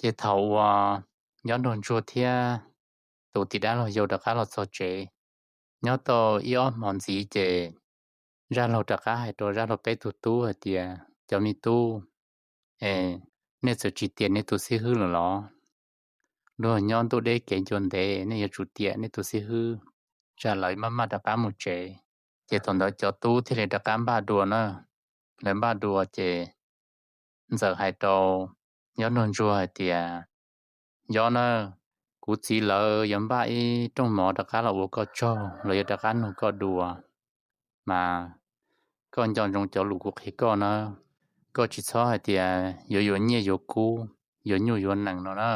Ces thaum uas Yob Nraug Ntsuag thiab tus tij dab laug yau rov qab los txog tsev, nyob tau ib ob hmo ntxiv ces zaj laug rov qab hais rau zaj laug peb tug tub hais tias, cov me tub, nej txawm tsis tiam nej tus xib hwb lawm los? Luag nyob ntuj deb kev ncua ntev, nej yuav tsum tiam nej tus xib hwb, tsam lawv maj maj rov qab mus tsev. Ces thaum ntawd cov tub thiaj li rov qab npaj dua na. Lawv npaj dua ces Ntxawm hais rau Yob Nraug Ntsuag hais tias, Yob na, kuv txiv lawv yuav npaj ib rooj mov rov qab los ua koj tsaug, lawv yuav rov qab nug koj dua, mas koj nco ntsoov cov lus kuv qhia koj na. Koj tsis txhob hais tias yuav yuav nyiaj yuav kub, yuav nyuj yuav nees no na.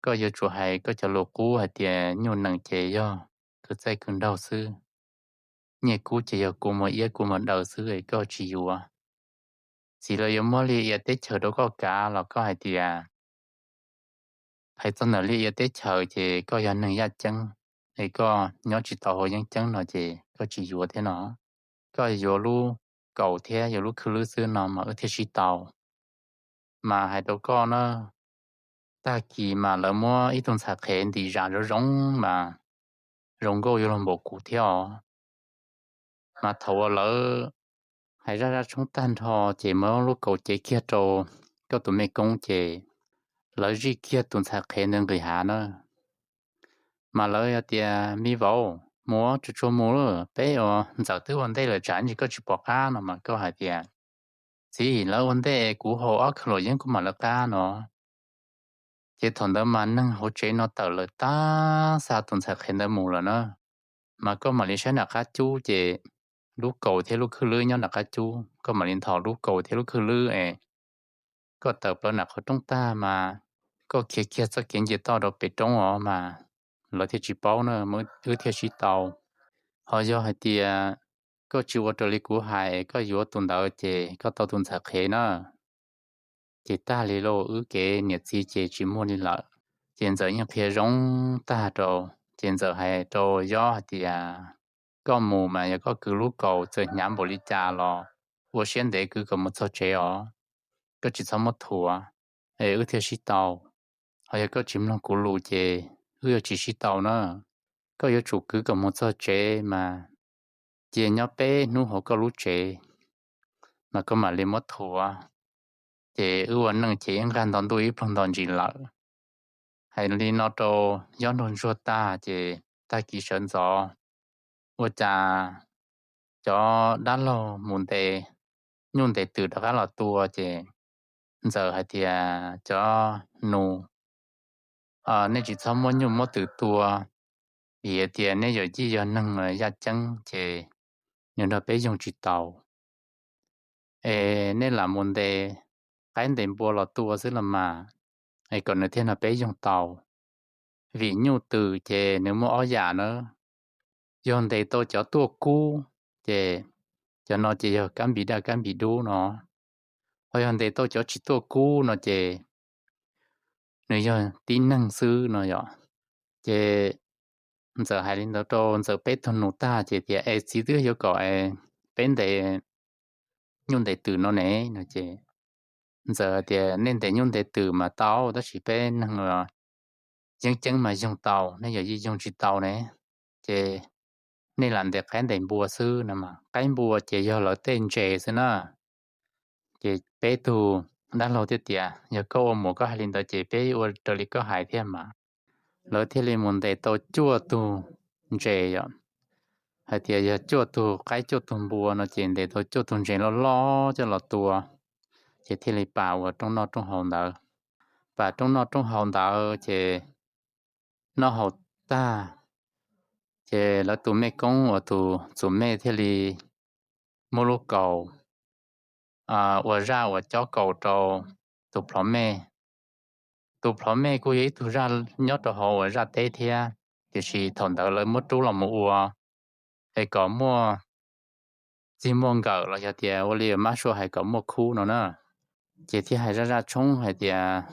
Koj yuav tsum hais koj cov lus qub hais tias nyuj nees ces yog kwv txaij kwv nraug xwb, nyiaj kub ces yog kua muag iab kua muag daw xwb es koj tsis yuav. Txiv lawv yuav muab liaj ia teb chaws rau koj kav los koj hais tias hais txog ntawm liaj ia teb chaws ces koj yog neeg yaj ceeb, es koj nyob tsis tau hauv yeeb ceeb no ces koj tsis yuav thiab no. Koj yuav lub kaus thiab yuav lub khwj lwb xwb no mas wb thiaj sib tau. Mas hais rau koj na, tag kis mas lawv muab ib tug ntxhais qhev ntim zam zoo zoo mas zoo nkauj yuav luag npaum kuv thiab os. Mas thaum uas lawv hais zaj zaj tshoob tag nrho ces muab lub kaus cev kiag rau koj tus mej koob ces lawv zij kiag tus ntxhais qhev ntawd nqis hav na. Mas lawv hais tias, Me vauv, mus tsuag tsuag mus, peb ua Ntxawm twb ua ntej lawm tsam ntsis koj tsis pom qab no mas koj hais tias, Txiv, lawv ua ntej kuv haus ob khawv luam yeeb kuv mam lawv qab no. Ces thaum ntawd mas neeg hauv tsev no tawm lawm tag, xa tus ntxhais qhev ntawd mus lawm na. Mas koj mam li saib nram qab cub ces lub kaus thiab lub khwj lwb nyob nram qab cub, koj mam li nthos lub kaus thiab lub khwj lwb es koj tawm plaws nram qhov rooj tag mas koj khiav kiag txoj kev nce toj rau pem roob os mas lawv thiaj tsis paub na, wb thiaj sib tau. Ho yog hais tias koj tsis ua raws li kuv hais, koj yuav tus ntawd ces koj tau tus ntxhais qhev na. Ces tag li lauj, wb kev niam txiv ces tsis muaj li lawm. Ces Ntxawm yeej qhia zoo tag rau, ces Ntxawm hais rau Yob hais tias, Koj mus mas yog koj kwv lub kaus txawm hnyav npaum li cas los ua siab ntev kwv kom mus txog tsev os. Koj tsis txhob muab thuav, es wb thiaj sib tau. Ho yog koj tsis mloog kuv lus ces wb yuav tsis sib tau na. Koj yuav tsum kwv kom mus txog tsev mas cia nyob peb hnub hauv koj lub tsev, mas koj mam li muab thuav. Ces wb ua neej ces ib nqag nto ntuj ib ploog nto ntsis lawm. Hais li no rau Yob Nraug Ntsuag tag ces tag kis sawv ntxov ua cas cov dab laug mus ntes nyuj ntes twm rov qab los tua ces Ntxawm hais tias, Cov nus, nej tsis txhob muab nyuj muab twm tua, vim tias nej yawm yij yog neeg yaj ceeb ces nws nrog peb yoog tsis tau. Es nej lam mus ntes qaib ntes npua los tua xwb los mas, es kom nws thiaj nrog peb yoog tau. Vim nyuj twm ces nws muaj ob yam na, yog ntes tau cov tuaj kub ces cov no ces yog kab npis daj kab npis dub no, ho yog ntes tau cov tsis tuaj kub no ces nws yog tib neeg xwb no yom. Ces Ntxawm hais li ntawd rau Ntxawm peb tug nus tag ces tias, Es txiv twb yuav kom peb ntes nyuj ntes twm no ne no ces Ntxawm tias, Nej ntes nyuj ntes twm mas tau, tab sis peb neeg yeeb ceeb mas yoog tau, nej yawm yij yoog tsis tau ne. Ces nej lam ntes qaib ntes npua xwb no mas, qaib npua ces yog lawv tej ntses xwb na. Ces peb tug dab laug thiaj tias, Yog koj ua mus koj hais li ntawd ces peb ua raws li koj hais thiab mas. Lawv thiaj li mus ntes tau cuaj tug ntses yom, hais tias yog cuaj tug qaib cuaj tug npua no ces ntes tau cuaj tug ntses loj loj coj los tua, ces thiaj li pam ua rooj noj rooj haus ntawd. Pam rooj noj rooj haus ntawd ces noj haus tag, ces lawv tus mej koob uas tus txuas mej thiaj li muab lub kaus ua zaj uas cob kaus rau tus plhov mej. Tus plhov mej kuj yog ib tug zaj nyob rau hauv uas zaj teb thiab, tiam sis thaum ntawd lawv muab rub los mus ua es kom muaj txij muaj nkawm los yog tias ua li mab sua hais kom muaj khub no na. Ces thiaj hais zaj zaj tshoob hais tias,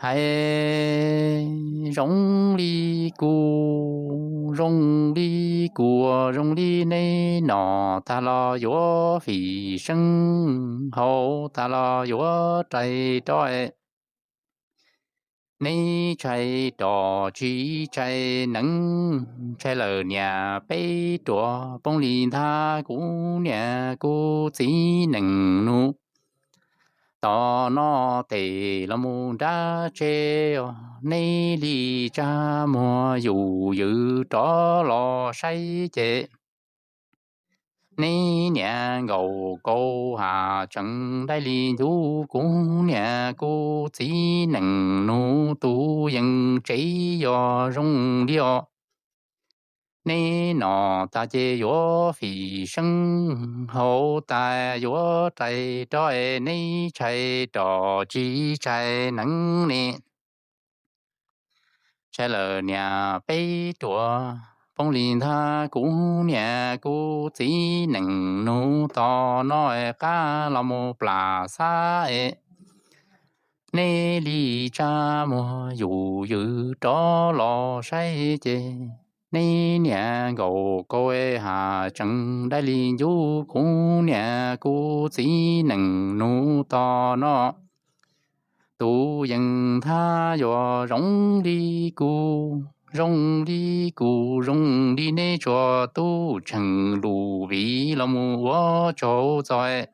Hais zoo li kuv, zoo li kuv, zoo li nej no, tag los yuav fim seeb hau, tag los yuav rais rov Neb ntshai roj tsis ntshai neeb, ntshai lawm niam peb ruam poob li ntag kuv niam kuv txiv neej nus. Tom no tes los mus nrab tse os, neb li tsa muag yus ywm rov los saib ces neb niam nkaum kaus has tseem dai li ncuv kuv niam kuv txiv neej nus tus yees tsev yog zoo li os. Neb nom tas ces yuav fim seeb, haus tas yuav rais rov es neb ntshai roj tsis ntshai neeb ne. Ntshai lawm niam peb ruam poob li ntag kuv niam kuv txiv neej nus. Tom no qab los mus plam xab es neb li tsa muag yus ywm rov los saib ces neb niam nkaum kaus has tseem dai li ncuv kuv niam kuv txiv neej nus. Tom no tus yees thab yuav zoo li kuv, zoo li kuv, zoo li neb tsuas tub tseem lus viv los mus ua tsaug txog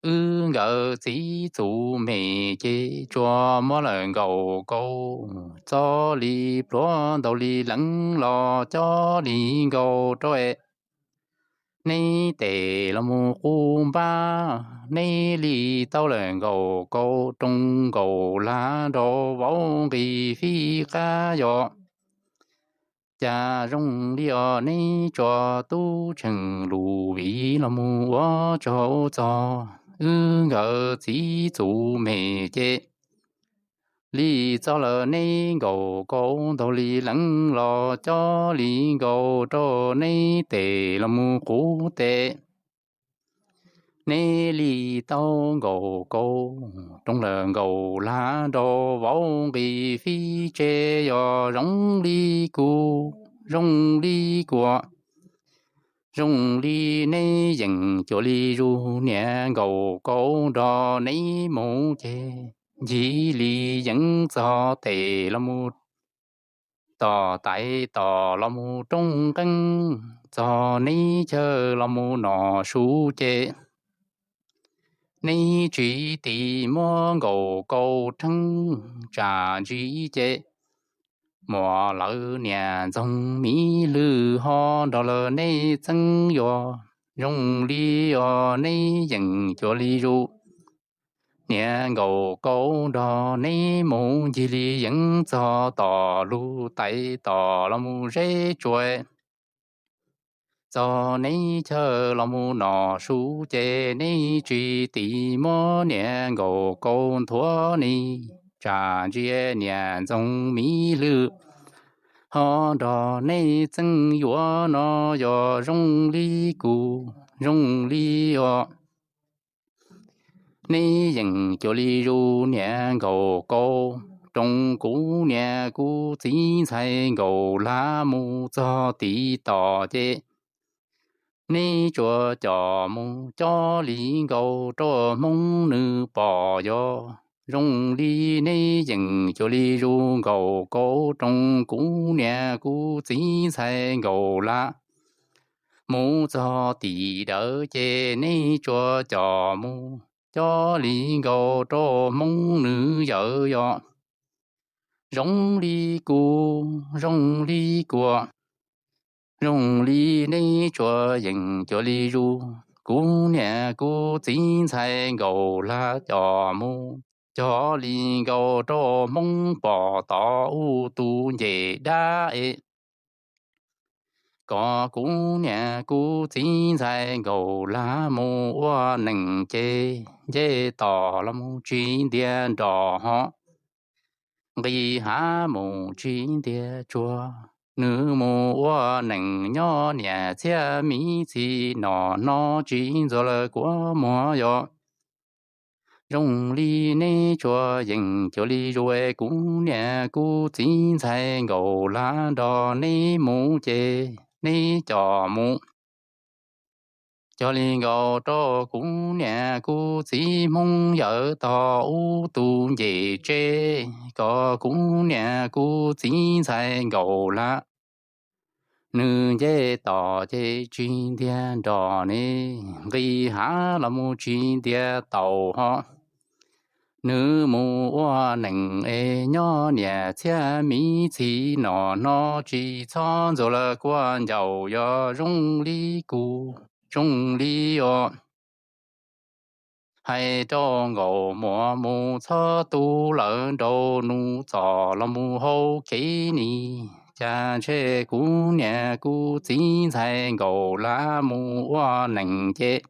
wb nkawd txiv txuv mem ces tsuas muab lawm nkaum kaus txog li pluav ntau li leev los coj li nkaus rau neb tes los mus qub npab. Neb li tau lawm nkaum kaus rooj nkaus lag nrog vauv nqis fij qab yos. Cas zoo li os neb tsuas tub tseem lus viv los mus ua tsaug txog wb nkawd txiv txuv mem ces li txog lawm neb nkaum kaus ntau li leev los coj li nkaus rau neb tes los mus qub tes. Neb li tau nkaum kaus rooj lawm nkaus lag nrog vauv nqis fij tse yos zoo li kuv, zoo li kuv, zoo li neb yeem cuag li zus niam nkaum kaus nrog neb mus ces ncig li yeev txog tes los mus tom tais tom los mus rooj nqeeb txog neb chaw los mus nom su ces neb tsis tis muab nkaus kaus rheeb tsam ntsis ces muam lawv niam ntxoog miv lwj ho nrog lawv neb txeeb yuav zoo li os neb yeem cuag li zus niam nkaum kaus nrog neb mus ncig li yeev txog tom lub tais tom los mus zeb tsuas txog neb chaw los mus nom su ces neb tsis tis muab niam nkaum kaus nthuav ni tsam ntsis niam ntxoog miv lwj ho nrog neb txeeb yuav no yog zoo li kuv, zoo li os neb yeem cuag li zus niam nkaum kaus rooj kuv niam kuv txiv ntxhais nkaus lag mus txog tid tom ces neb tsuas com mus coj li nkaus rau hmoob nws pom yog zoo li neb yeem cuag li zus nkaum kaus rooj kuv niam kuv txiv ntxhais nkaus lag mus txog tim dawm ces neb tsuas com mus coj li nkaus rau hmoob nws yawm yog zoo li kuv, zoo li kuv, zoo li neb tsuas yeem cuag li zus kuv niam kuv txiv ntxhais nkaus lag com mus coj li nkaus rau hmoob pom tod ub tus nce dab es kom kuv niam kuv txiv ntxhais nkaus lag mus ua neej ces nce tom los mus tsis ntiag nrog ho nqis hav mus tsis ntiag tsuag, nws mus ua neej nyob niam txhiab miv txhij nom no tsis ntxuag lawv kua muag yog zoo li neb tsuas yeem cuag li zus kuv niam kuv txiv ntxhais nkaus lag nrog neb mus ces neb com mus Cog li nkaus rau kuv niam kuv txiv Hmoob Yawm tog ub tus ncej tsev, kom kuv niam kuv txiv ntxhais Nkaus Hlab, nws nce tos ces tsis ntiag nrog ne, nqis hav los mus tsis ntiag taus ho. Nws mus ua neej es nyob niam txhiab miv txhij, nom no tsis txhob ntxuav lawv kuj ncaus, yog zoo li kuv zoo li os. Hais rau Nkaus Muas mus txhob tu lawm, nraum nus txom los mus hauv kev ni, cas ntshe kuv niam kuv txiv ntxhais Nkaus Hlab mus ua neej ces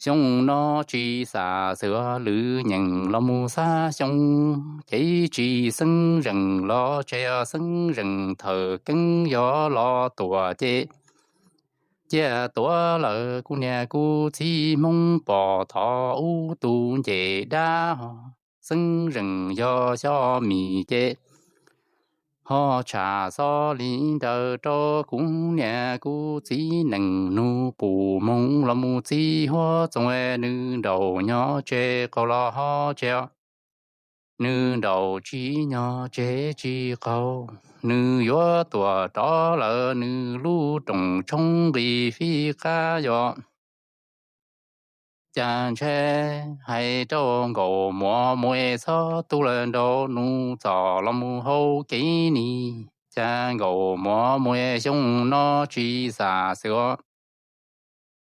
xyoo no tsis xam xwm, lwm nyeem los mus xab xyoo, ces tsis xeeb zeem los tseg, xeeb zeem thawm keeb yog los tuam ces ciaj tuav lawm kuv niam kuv txiv Hmoob pom thov ub tus ncej dab, xeeb zeem yog xyob mis ces ho tsham xov li ntawd rau kuv niam kuv txiv, nees nug pum moov los mus txij huab txoos, nws nraum nyob tsev qaug los ho tsev, nws nraum tsis nyob tsev tsis qaug, nws yuav tuam rov lawm nws lub rooj tshoob nqis fij qab yog. Cas ntshe hais rau Nkaus Muas mus es txhob tu lawm, nraum nus txom los mus hauv kev ni, cas Nkaus Muas mus es xyoo no tsis xam xwm,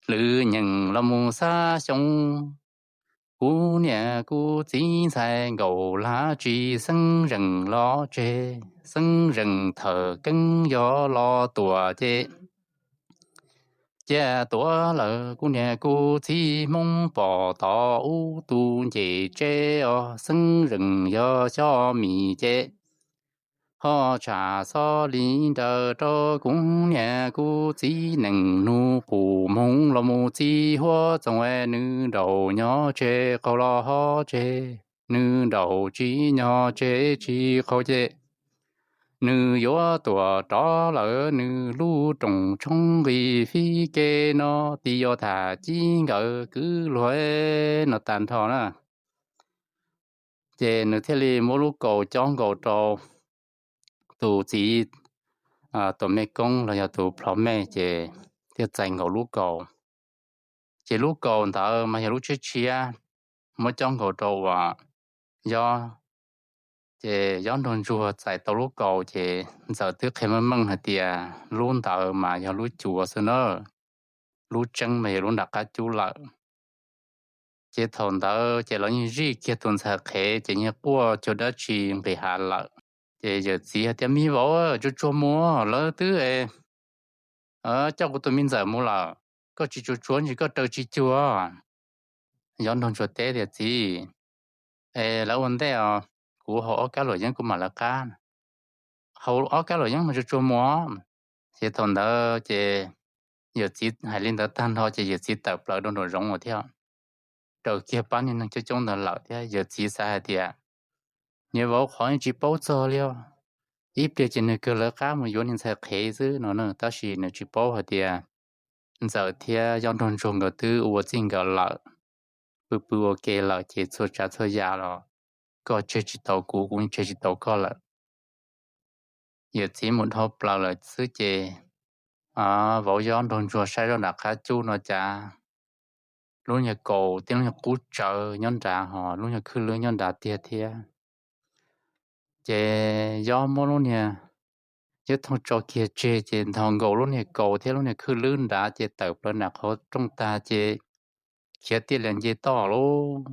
lwm nyeem los mus xab xyoo, kuv niam kuv txiv ntxhais Nkaus Hlab tsis xeeb zeem los tseg, xeeb zeem thawm keeb yog los tuam ces ciaj tuav lawm kuv niam kuv txiv Hmoob pom thov ub tus ncej tsev os, xeeb zeem yog xyob mis ces ho tsham xov li ntawd rau kuv niam kuv txiv, nees nug pum moov los mus txij huab txoos, nws nraum nyob tsev qaug los ho tsev, nws nraum tsis nyob tsev tsis qaug ces nws yuav tuam rov lawm nws lub rooj tshoob nqis fij qab no. Tib yog tham cib nkawd kwv luag no tag nrho na, ces nws thiaj li muab lub kaus cob nkaus rau tus txiv tuam mej koob los yog tus plhov mej, ces thiaj txais nkaus lub kaus. Ces lub kaus ntawd mas yog lub tshiab tshiab, muab cob nkaus rau uas Yob. Ces Yob Nraug Ntsuag txais tau lub kaus ces Ntxawm twb qhia meej meej hais tias lub ntawd mas yog lub cuav xwb na, lub tseeb mas yog lub nram qab cub lawm. Ces thaum ntawd ces lawv yeej zij kiag tus ntxhais qhev ces yeej quaj cuag dab tsi nqis hav lawm. Ces yawm txiv hais tias, Me vauv, tsuag tsuag mus, lawv twb coj kuv tus me Ntxawm mus lawm, koj tsis tsuag tsuag ntsis koj raws tsis cuag. Yob Nraug Ntsuag teb tias, Txiv, es lawv ua ntej os, kuv haus ob kab luam yeeb kuv mam lawv qab. Haus ob kab luam yeeb mas tsuag tsuag mus. Ces thaum ntawd ces yawm txiv hais li ntawd tag nrho ces yawm txiv tawm plaws rau nraum zoov lawm thiab, raws kiag pab niag neeg coob coob ntawd lawm thiab. Yawm txiv xav hais tias, Me vauv, qhov yeej tsis paub txog li os, ib pliag ces nws kawg lawv qab mus yuav niag ntxhais qhev xwb no na. Tab sis nws tsis paub hais tias Ntxawm thiab Yob Nraug Ntsuag nkawd twb ua txij nkawm lawm, pw pw ua ke lawm ces txhua tsav txhua yam los koj tseg tsis tau kuv, kuv tseg tsis tau koj lawm. Yawm txiv mus dhau plaws lawm xwb ces vauv Yob Nraug Ntsuag saib zoj nram qab cub no cas lub niag kaus thiab lub niag qub tsawv nyob nrad, ho lub niag khwj lwb nyob nrad tiag thiab. Ces Yob muab lub niag, Yob Thooj tso kiag tseg ces nthos nkaus lub niag kaus thiab lub niag khwj lwb nrad ces tawm plaws nram qhov rooj tag ces khiav tiaj lias nce toj lauj.